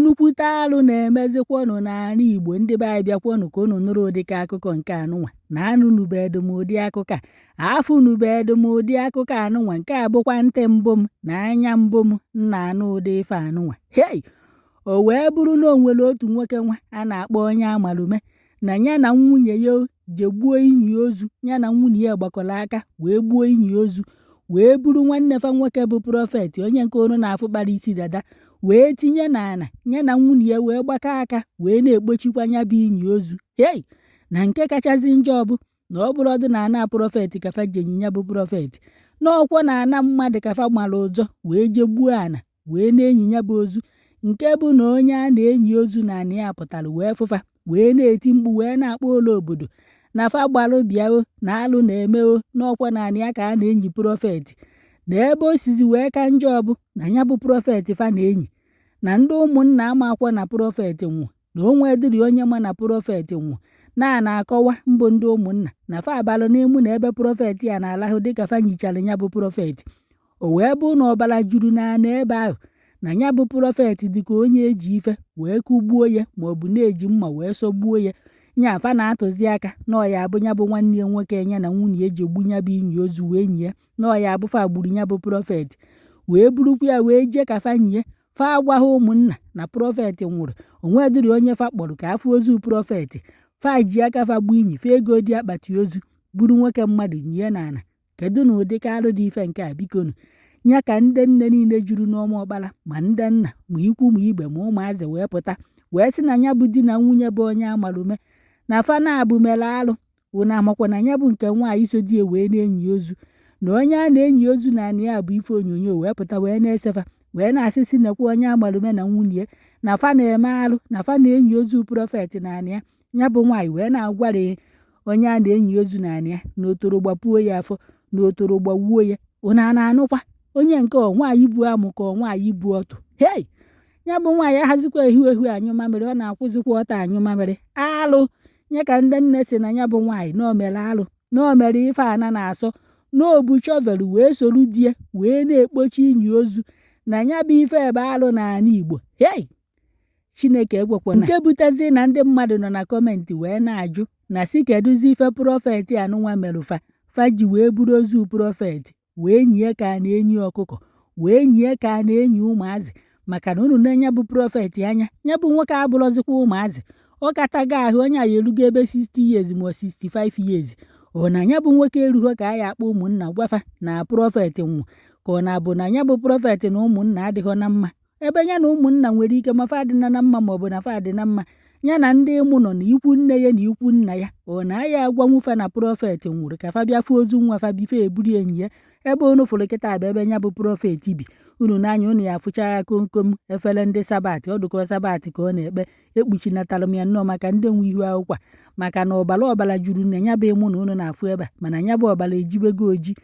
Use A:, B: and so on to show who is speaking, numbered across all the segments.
A: Nnukwute alụ na-emezikwanụ n'ala Igbo. Ndị be anyị, bịakwanụ ka unu nụrụ ụdịka akụkọ nke anụnwa na anụnụbedu m ụdị akụkọ a, afụnụbedu m ụdị akụkọ anụnwa. Nke a bụkwa ntị mbụ m na anya mbụ m na-anụ ụdị ife anụnwa. Hei, o wee bụrụ na o nwere otu nwoke nwa a na-akpọ onye amalume na ya na nwunye ya je gbuo inyi ozu. Ya na nwunye ya gbakọrọ aka wee gbuo inyi ozu, wee buru nwanne fa nwoke bụ prophet, onye nke unu na-afụ kpara isi dada, wee tinye n'ala. Ya na nwunye ya wee gbakọ aka wee na-ekpochikwa ya bụ inyi ozu. Hei, na nke kachasị njọ bụ na ọ bụrụ ọdụ na ana prophet ka fa jenyi ya bụ prophet, n'ọkwọ na ana mmadụ ka fa gbara ụzọ wee jee gbuo ana wee na-enyi ya bụ ozu, nke bụ na onye a na-enyi ozu na anị ya pụtara wee fụfa, wee na-eti mkpu, wee na-akpọ ụlọ obodo na fa gbalụ bịa o, na alụ na-eme o, n'ọkwa na anị ya ka a na-enyi prophet. Na ebe o sizi wee ka njọ bụ na ya bụ prophet fa na-enyi, na ndị ụmụnna amakwa na prophet nwụ, na o nwedịrị onye ma na prophet nwụ. Na a na-akọwa mbụ ndị ụmụnna na fa abalụ n'ịmụ na ebe prophet ya na-alahụ dịka fa nyichara ya bụ prophet, o wee bụ na ọbara juru n'ala ebe ahụ, na ya bụ prophet dịka onye eji ife wee kụgbuo ya maọbụ na-eji mma wee sọgbuo ya. Nya fa na-atụzi aka na ọ ya abụ ya bụ nwanne ya nwoke ya na nwunye eji egbu ya bụ inyi ozu wee nyie, na ọ ya abụ fa gburu ya bụ prophet wee burukwa ya wee jee ka fa nyie. Fa agwaghị ụmụnna na prophet nwụrụ, onwedịrị onye fa kpọrọ ka afụ ozu prophet. Fa ji aka fa gbuo inyi, fa ego dị akpati ozu, buru nwoke mmadụ nyie n'ala. Kedu na ụdịka alụ dị ife nke a, bikonu? Ya ka ndị nne niile juru n'ọma ọkpara, ma ndị nna, ma ikwu, ma ibe, ma ụmụazị wee pụta wee sị na ya bụ di na nwunye bụ onye amalume na fa na-abụ mere alụ. Unu amakwa na ya bụ nke nwaanyị so di ya wee na-enyi ozu, na onye a na-enyi ozu na anị ya bụ ife onyonyo wee pụta wee na-esefa, wee na-asị si nekwa onye amalume na nwunye ya na fa na-eme alụ, na fa na-enyi ozu prophet na anị ya. Ya bụ nwaanyị wee na-agwara onye a na-enyi ozu na anị ya na otoro gbapuo ya afọ, na otoro gbawuo ya. Unu a na-anụkwa onye nke ọ nwaanyị bu amụ ka ọ nwaanyị bu ọtụ? Hei, ya bụ nwaanyị ahazikwa ehu ehu anyụ mamịrị, ọ na-akwụzikwa ọtọ anyụ mamịrị. Alụ nye ka ndị nne si na ya bụ nwaanyị na o mere alụ, na o mere ife ana na-asọ, na o bu shovel wee soro di ya wee na-ekpochi inyi ozu, na ya bụ ife ebe alụ n'ala Igbo. Hei, Chineke ekwekwana. Nke butezi na ndị mmadụ nọ na comment wee na-ajụ na si kedụzi ife prophet anụnwa merụ fa fa ji wee buru ozu prophet wee nyie ka a na-enyi ọkụkọ, wee nyie ka a na-enyi ụmụazị. Maka na unu na-enya bụ prophet anya, ya bụ nwoke abụrọzikwa ụmụazị, ọ katago ahụ. Onye a ya erugo ebe 60 years ma 65 years. Ọ na ya bụ nwoke erughọ ka a ya akpọ ụmụnna gwafa na prophet nwụ, ka ọ na-abụ na ya bụ prophet na ụmụnna adịghọ na mma? Ebe ya na ụmụnna nwere ike ma fa adịna na mma maọbụ na fa adị na mma, ya na ndị ịmụ nọ na ikwu nne ya na ikwu nna ya, ọ na ya agwanwu fa na prophet nwụrụ ka fa bịa fụ ozu nwa fa bife eburu enyi ya. Ebe unu fụrụ kịta bụ ebe ya bụ prophet bi. Unu n'anya unu ya afụcha komkom efere ndị Sabbath, ọ dụkọ Sabbath ka ọ na-ekpe. Ekpuchinatara m ya nnọọ maka ndị nwe ihu akwụkwọ, maka na ọbara ọbara juru na ya bụ ịmụ na unu na-afụ ebe a. Mana ya bụ ọbara ejibego oji,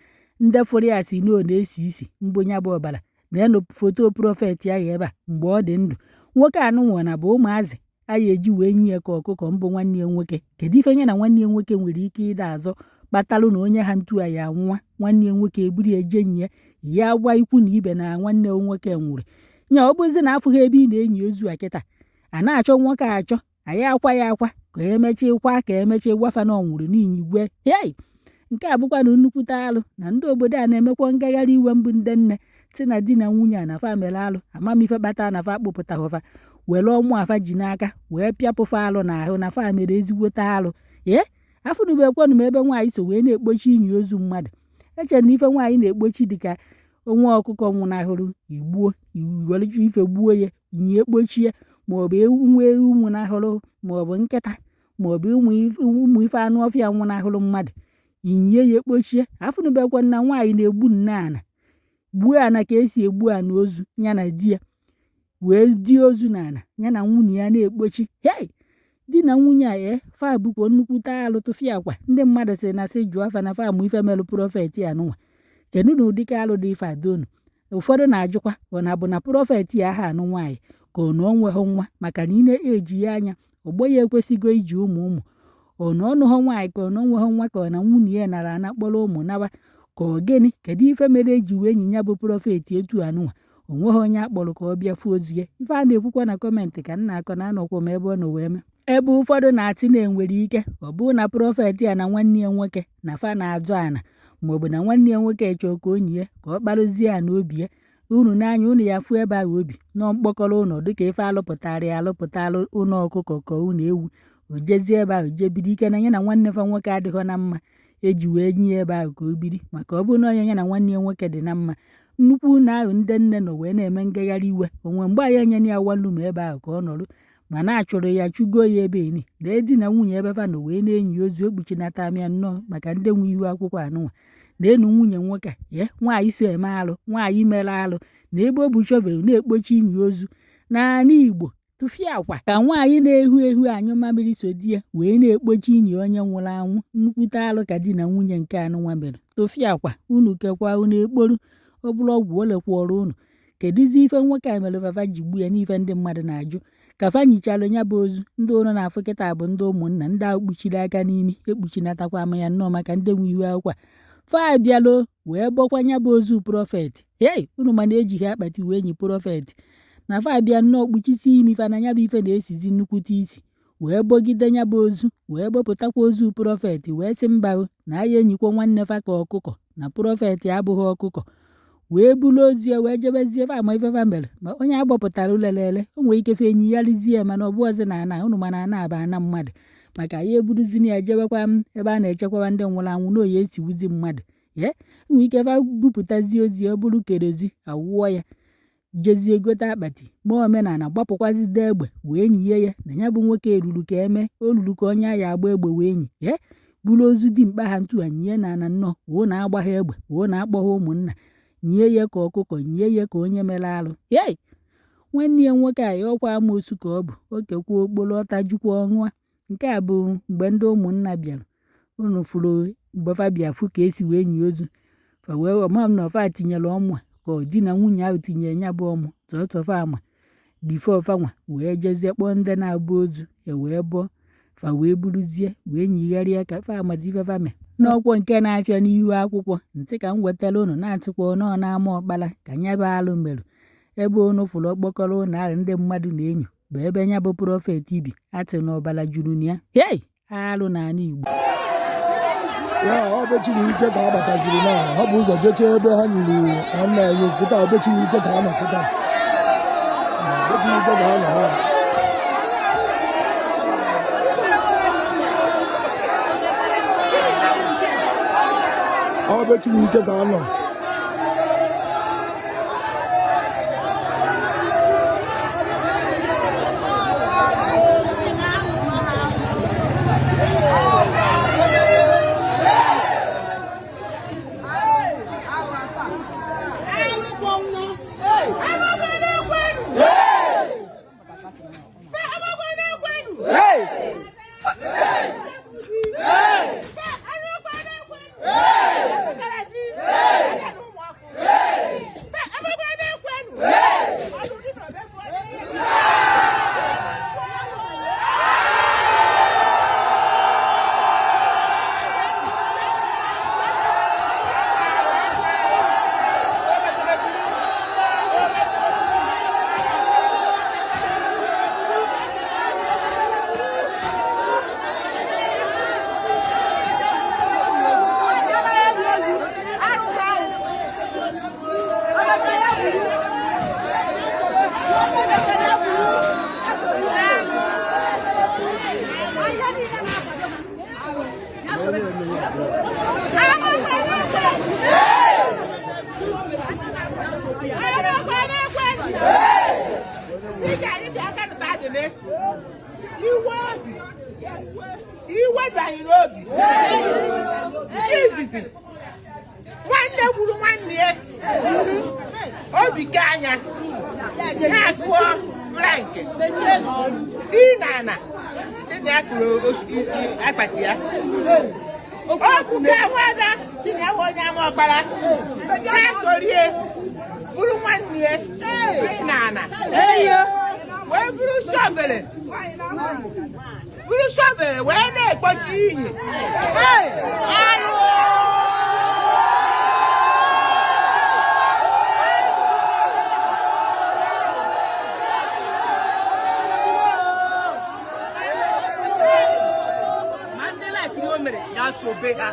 A: ndị fụrụ ya si na ọ na-esi isi mbụ ya bụ ọbara. Neenụ foto prophet ahụ ebe a mgbe ọ dị ndụ. Nwoke anụnwa na bụ ụmụazị a ya eji wee nye ya ka ọkụkọ mbụ nwanne ya nwoke. Kedu ife ya na nwanne ya nwoke nwere ike ịda azọ kpatalụ na onye ha ntu a ya anwụwa, nwanne ya nwoke eburu ya eje nye ya, gwa ikwu na ibe na nwanne ya nwoke nwụrụ? Nya ọ bụzi na afụghị ebe ị na-enyi ozu a kịta, a na-achọ nwoke achọ, anyị akwa ya akwa ka emechi kwa ka emechi gwafa na ọ nwụrụ n'inyi gwe. Hei, nke a bụkwa na nnukwute alụ na ndị obodo a na-emekwa ngagharị iwe mbụ ndị nne si na di na nwunye a na fa mere alụ. Amamife kpata na fa kpụpụtaghọfa were ọmụ afa ji n'aka wee pịapụfa alụ n'ahụ na fa mere ezigbote alụ. Ee, afụnubekwanụ m ebe nwaanyị so wee na-ekpochi inyi ozu mmadụ. Echere na ife nwaanyị na-ekpochi dịka onwe ọkụkọ nwụnahụrụ, igbuo iwereju ife gbuo ya nyie kpochie, maọbụ ewu nwa ewu nwụnahụrụ, maọbụ nkịta, maọbụ ụmụ ife anụ ọfịa nwụnahụrụ mmadụ, inyie ya kpochie. Afụnubekwa na nwaanyị na-egbu nne ana, gbuo ana ka esi egbu ana ozu, ya na di ya wee di ozu n'ala, ya na nwunye ya na-ekpochi. Hei, di na nwunye a, ee, fa bụkwa nnukwute alụ. Tụfịa akwa, ndị mmadụ sị na sị jụọ afa na fa amụ ife melụ prophet anụnwa. Kedu na ụdịka alụ dị ife adonu? Ụfọdụ na-ajụkwa, ọ na-abụ na prophet ya aha anụ nwaanyị, ka ọ na o nweghị nwa? Maka na ị na-eji ya anya, ọgbọ ya ekwesịgo iji ụmụ ụmụ. Ọ na ọnụghọ nwaanyị, ka ọ na onweghị nwa, ka ọ na nwunye ya nara ana kpọrọ ụmụ nawa, ka ọ gịnị? Kedu ife mere eji wee nyi ya bụ prophet etu anụnwa? O nweghị onye a kpọrọ ka ọ bịa fụ ozu ya. Ife a na-ekwukwa na comment ka m na-akọ na anọkwa m ebe ọ nọ wee mee. Ebe ụfọdụ na-atị na enwere ike ọ bụrụ na prophet a na nwanne ya nwoke na fa na-azọ ana, maọbụ na nwanne ya nwoke chọọ ka o nyie ka ọ kparụzie ana obi ya. Unu n'anya unu ya fụ ebe ahụ obi nọ mkpọkọrọ ụlọ dịka ife alụpụtara ya alụpụtalụ ụlọ ọkụkọ ka ụlọ ewu. O jezie ebe ahụ jee biri ike na ya na nwanne fa nwoke adịghọ na mma eji wee nye ya ebe ahụ ka o biri, maka ọ bụrụ na onye ya na nwanne ya nwoke dị na mma, nnukwu ụlọ ahụ ndị nne nọ wee na-eme ngagharị iwe onwe mgbe anyị enye ya one room ebe ahụ ka ọ nọrọ, mana a chụrụ ya chụgo ya ebe eni. Lee di na nwunye ebe fa nọ wee na-enyi ozu ekpuchinata m ya nnọọ maka ndị nwe ihu akwụkwọ anụnwa. Na enu nwunye nwoke a, ye nwaanyị so eme alụ, nwaanyị mere alụ na ebe o bu shovel na-ekpochi inyi ozu n'ala Igbo. Tụfịakwa ka nwaanyị na-ehu ehu anyụ mamịrị so di ya wee na-ekpochi inyi onye nwụrụ anwụ. Nnukwute alụ ka di na nwunye nke anụnwa mere. Tụfịakwa, unu kekwa unu ekporu, ọ bụrụ ọgwụ o lekwọrọ unu. Kedụzi ife nwoke a mere fafa ji gbuo ya n'ife ndị mmadụ na-ajụ? Ka fa nyichalụ ya bụ ozu, ndị ụnụ na-afụ kịta bụ ndị ụmụnna, ndị ahụ kpuchiri aka n'imi, ekpuchinatakwa m ya nnọọ maka ndị nwe ihu akwụkwọ a. Fa abịalụ wee bọkwa ya bụ ozu prophet. Hei, unu mana ejighị akpati wee nyi prophet. Na fa abịa nnọọ kpuchisi imi fa na ya bụ ife na-esizi nnukwute isi, wee bọgide ya bụ ozu, wee bọpụtakwa ozu prophet, wee sị mba o, na ya enyikwa nwanne fa ka ọkụkọ, na prophet abụghị ọkụkọ. Wee buru ozu ya wee jebezie fa ama ife fa mere. Ma onye agbọpụtara lelele o nwere ike fa enyigharịzie ya, mana ọ bụ ọzọ na ana unu mana ana bụ ana mmadụ, maka ya eburuzina ya jebekwa m ebe a na-echekwaba ndị nwụrụ anwụ na oyi esiwuzi mmadụ. Ye nwere ike fa bupụtazie ozi ya, ọ bụrụ kerezi awụọ ya, jezie gote akpati mee omenala, gbapụkwazide egbe wee nyie ya na ya bụ nwoke eruru ka eme o ruru ka onye ya agba egbe wee nyi ye buru ozu dimkpa ha ntu a nyie na ana nnọọ, wụ na agba ha egbe, wụ na akpọ ha ụmụnna, nyie ya ka ọkụkọ, nyie ya ka onye mere alụ. Hei, nwanne ya nwoke a ya ọkwa amoosu ka ọ bụ, o kekwa okporo ọta jukwa ọṅụa. Nke a bụ mgbe ndị ụmụnna bịara, unu fụrụ mgbe fa bịa fụ ka esi wee nye ozu fa, wee ọma m na ọfa tinyere ọmụ a ka di na nwunye ahụ tinyere ya bụ ọmụ tọtọ fa ama before fanwa wee jezie kpọọ ndị na-abụ ozu e wee bọọ fa wee buruzie wee nyigharịa ka fa amazi ife fa mee. N'ọkwọ nke na-afịa n'ihu akwụkwọ ntị ka m wetara unu na-atịkwa nọọ n'ama ọkpara ka nya bụ alụ merụ, ebe unu fụrụ okpokoro ụlọ ahụ ndị mmadụ na-enyo bụ ebe nya bụ prophet bi, atị na ọbara juru na ya. Hei, alụ n'ala Igbo.
B: Ya ọ be Chinwike ka a bataziri na ha bụ ụzọ jechee ebe ha nyiri nwanne anyị kịta. Be Chinwike ka ha nọ kịta, be Chinwike ka ha nọ ha. Ọ be Chinwike ka ha nọ.
C: Iwe banyere obi izizi, nwanne gburu nwanne ya, obi ka anya na-akụọ Frank si n'ala si na ya kụrụ akpati ya okwuka nwada si na ya onye ama ọkpara na-akọrie bụrụ nwanne ya si n'ala wee buru shovel wee na-ekpochi inyi arụ. Ya sobe ha.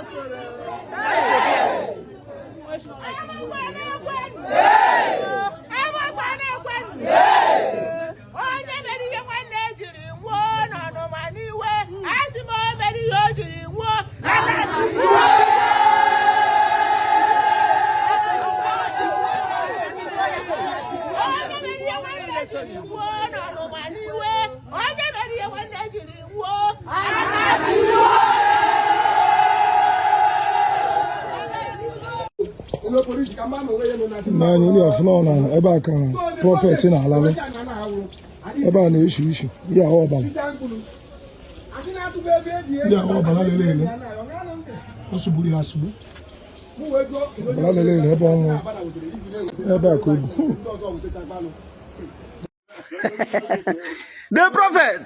C: Onye mere ihe nwanne jiri nwụọ n'ọnụma n'iwe, asị m o mere ihe o jiri nwụọ. Onye mere ihe nwanne jiri nwụọ n'ọnụma n'iwe, onye mere ihe nwanne jiri nwụọ.
B: N'anya onye ọfụna ọ na ebe a ka prophet na-alalụ. Ebe a na-eshi ishi ihe ahụ ọbara. Ndị ahụ ọbara lele ele. Ọ sụgburu ya asụgbu. Ọbara lele ele ebe ọ nwụrụ. Ebe a ka o bu.
D: The prophet.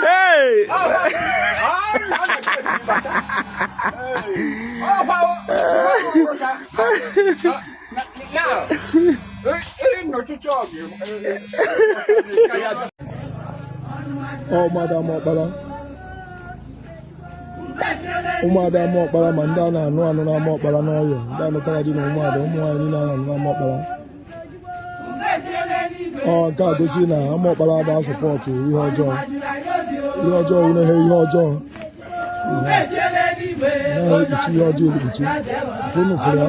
D: Hey!
B: Ọ ụmụada Amaọkpara. Ụmụada Amaọkpara ma ndị a na-anụ anụ n'Amaọkpara n'ọyọ, ndị anụtara di na ụmụada, ụmụ nwaanyị niile a na-anụ n'Amaọkpara. Ọ nke a gosi na Amaọkpara ada support ihe ọjọọ. Ihe ọjọọ wụ ihe ihe ọjọọ. Naghị ekpuchi ihe ọjọọ ekpuchi. Unu fụrụ ya.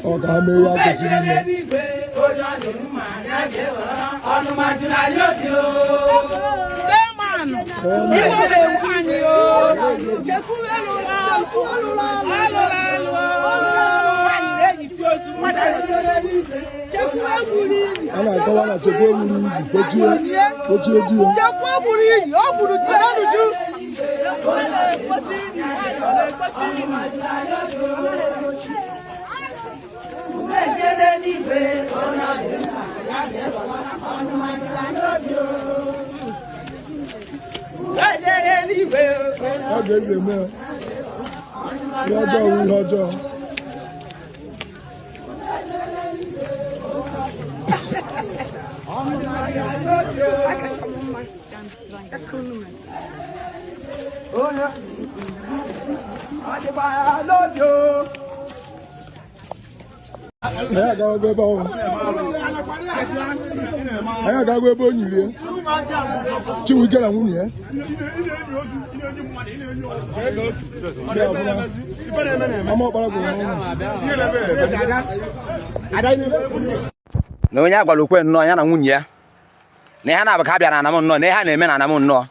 B: Ọ ka ha mee ihe a kwesịrị ime. A na-akọwa na Chekwa egburu iyi kpochie kpochie di ya.
E: Chekwa egburu iyi, o gburu di ya n'uju.
B: Ọ ga-eze eme ya. Ihe ọjọọ wụ ihe ọjọọ. Anyị agaghị ebe ahụ. Anyị agaghị ebe o nyiri ya. Chinwike na nwunye ya. Ndị ọbụla. Amaọkpara gwụrụ n'ụlọ.
D: Na onye agwara okwe nnọọ ya na nwunye ya na ihe na-abụ ka a bịara na anam nnọọ na ihe a na-eme na anam nnọọ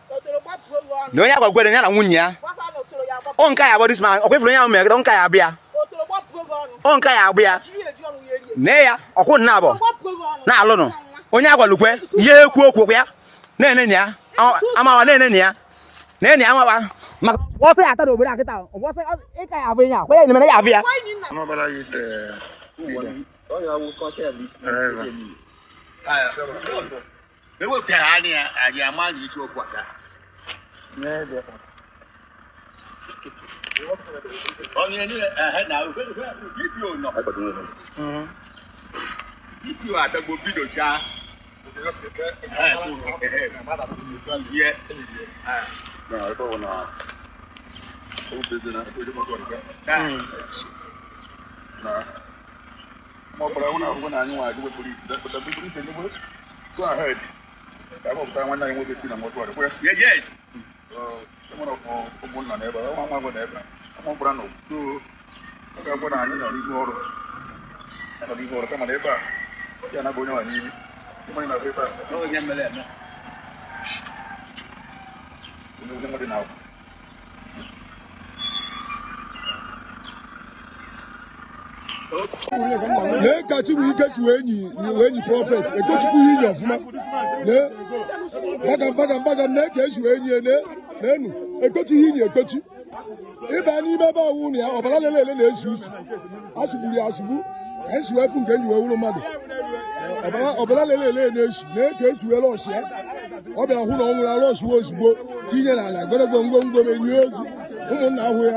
D: na onye agwara okwe ya na nwunye ya o nke ya abụ this man ọkwa ifuru onye ahụ mere o nke ya abịa o nke ya abụ ya nee ya ọkwụ nna abụ na-alụnụ onye agwara ukwe ihe ekwu okwu okwu ya na-enene ya amawa na-enene ya na-enene ya amawa maka ọsọ ya ata n'obodo a kịta ọsọ ịka ya abụ ihe a kwa ya na-eme ya abụ ya.
B: Lee ka Chibuike si wee nyi prophet ekochukwu ihe inyi ọfụma. Lee gbagam gbagam gbagam lee ka esi wee nyie lee leenu ekochi ihe inyi ekochi. Ịba n'ime ebe ọwụ ụnụ ya ọbara lele ele na-esi usi. Asụgburu ya asụgbu anyị si wee fụ nke nji wee wụrụ mmadụ. Ọbara lele ele na-esi lee ka esi wee lọọsị ya. Ọ bịara hụ na ọ nwụrụ alọsụwa ozugbo tinye n'ala goro ngwongwo enyi ozu ụmụnna ahụ ya.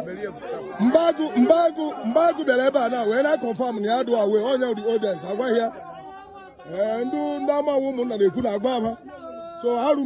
B: Mbaagụ bịara ebe a na wee na-confirm na ya dụ awe onye the audience agwaghị ya. Ee, ndị ndị amawa ụmụnna na-ekwu na agba ha so arụ.